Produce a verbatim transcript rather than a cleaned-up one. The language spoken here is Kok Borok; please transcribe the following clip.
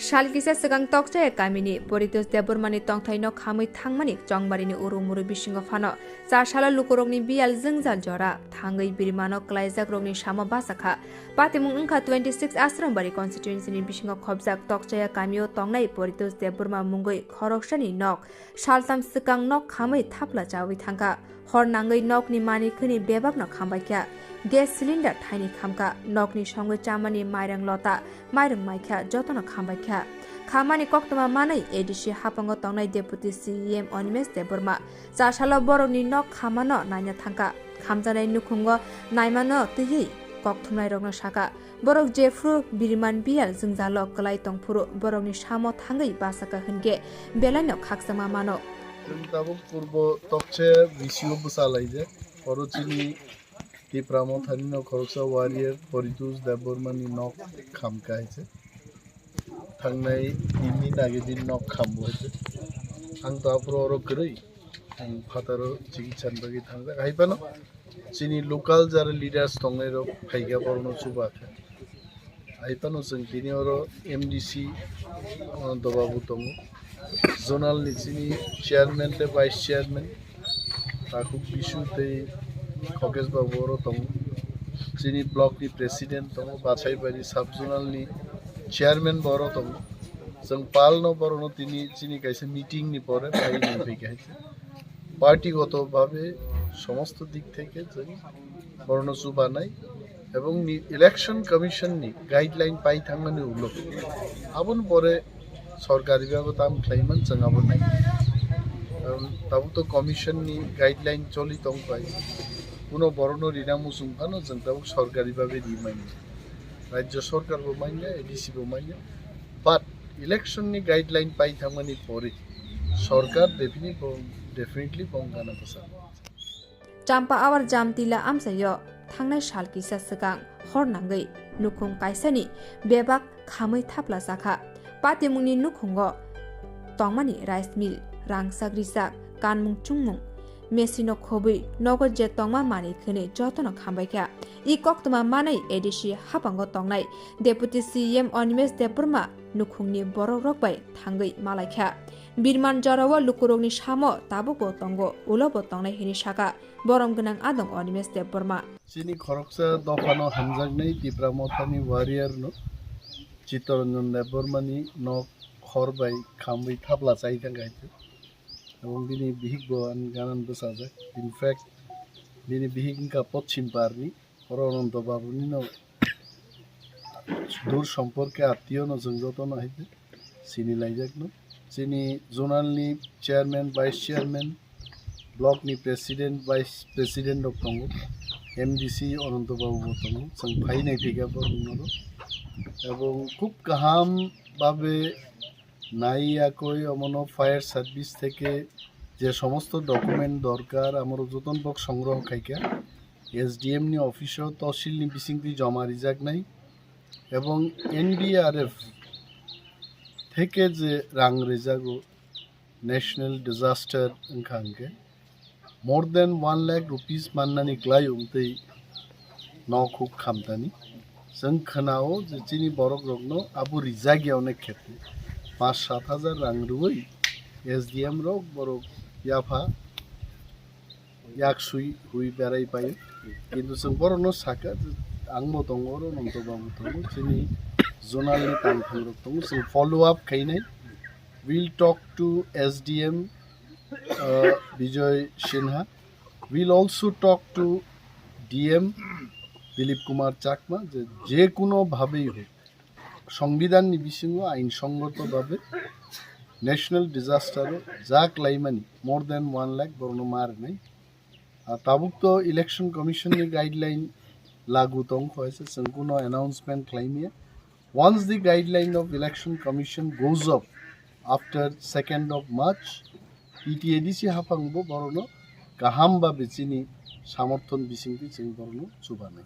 Sal kisa swkang Tokchaya kamini Poritos Debbarmani tongthaino khamwi thangmani chongbarini uru muru bisingo phano chasalo lukurokni biyal jwngjal jora thangwi birimano kwlaijakrokni samo bachakha. Patimung wngkha twenty six Asrambari constituencyni bisingo khobjak Tokchaya kamio tongnai Poritos Debbarma mungwi khoroksani nok saltam swkang nok khamwi thapla chawi thangkha. Hor nangwi nokni manwi khwnwi bebakno khambaikha. Gas cylinder thaini khamkha. Nokni songwi chamani mairang lota, mairang maikha, jotono khambaikha. Khamani koktwma manwi A D C hapango tongnai Deputy C E M Animesh Debbarma chasalo borokni nok khamano naina thangkha. Khamjaknai nukhungo naimano twiwi kokthumnairokno sakha. Borok jephru biriman biyal jwngjalo kwlai tongphuru borokni samo thangwi bachakha hwnkhe belaino khakchangma mano. Chwng tabuk purbo Tokchaya V C O bwsa laijak. Oro chini Tipra Mothani no khoroksa warrior Poritos Debbarmani nok kham kaisa. Thangnai tinni nagedin nok kham bo hai. Ang to aphuru oro kwrwi. Ang phataro chikitsa ni bagwi thangjak. Hai phano chini local jara leaders tongnai rok phaikha borokno chubakha. Hai phano chwng tini oro M D C, uh, Dobabu tongo. Zonal ni chini chairman tei vice chairman, Takhuk Bisu tei Khokesh Babu oro tongo. Chini block ni president tongo, Bachaibari sub zonal ni chairman bo oro tongo. Chwng pal no borokno tini chini kaisa meeting ni pore pai nai phaikha hai. Party goto bhabe somosto dik theke chwng borokno chubanai ebong ni election commission ni guideline pai thangmani ulo aboni pore sorkari bhabe tam khlaiman chwng abo nai. Karon tabuk to commission ni guideline choli tong pai. Kuno borokno rina muchung phano chwng tabuk sorkari bhabe ri manya. Rajya sorkar bo manya, A D C bo manya. But election ni guideline pai thangmani pore sorkar definitely bo, definitely bong gana bwsa. Champa awar Jamtila amchaio thangnai sal kisa swkang hor nangwi nukhung kaisani bebak khamwi thapla chakha. Patimungni nukhungo tongmani rice mill, rangchak rijak, kanmung chungmung, machine-o khobwi nogo je tongma manwi khwnwi jotono khambaikha. I koktwma manwi A D C hapango tongnai Deputy C E M Animesh Debbarma nukhungni borokrok bai thangwi malaikha. Birman jorao lukurokni samo tabukbo tongo, ulobo tongnai hwnwi sakha borom gwnang adong Animesh Debbarma. Chini khoroksa dophano hamjaknai Tipra Mothani warrior no Chittaranjan Debbarmani nok hor bai khamwi thapla chai thangkha hai. Ebong bini bihik bo ani ganan bwchajak. In fact, bini bihik wngkha Pochim Parni, oro Ananto Babuni no dur somporke attiyo no chwng jotono hai khe sini laijak no. Chini zonal ni chairman, vice chairman, block ni president, vice president rok tongo, M D C Ananto Babu bo tongo, chwng phai nai phikha borok no. Ebong khub kaham babe nai yakoi omono fire service theke je somosto document dorkar amorok joton bok songroho khaikha S D M ni office o tosil ni bisingtwi joma rijaknai ebong N D R F theke je rang rijago national disaster wngkha hwnkhe more than one lakh rupees mannani kwlai wngtwi nok huk khamtani. Chwng khwnao je chini borok rokno abo rijak ya onek khetre. Panch sat hajar rang rwui S D M rok borok yapha yak sui hui berai paio. Kintu chwng borokno sakha je ang bo tongo oro, Ananto Babu tongo, chini zonal ni tangthang rok tongo, chwng follow up khainai. We'll talk to S D M uh, Bijoy Sinha. We'll also talk to D M Dilip Kumar Chakma je, je kuno bhabe hoy, Songbidan ni bisingo ain songoto bhabe national disaster o jak laimani more than one lakh borokno ma rwnai. Ah, tabuk to Election Commission ni guideline lagu tong kho hai se, chwng kuno announcement khlai maya. Once the guideline of Election Commission goes up after second of March, P T A D C haphang bo borokno kaham ba bichini samorthon bisingtwi chwng borokno chubanai.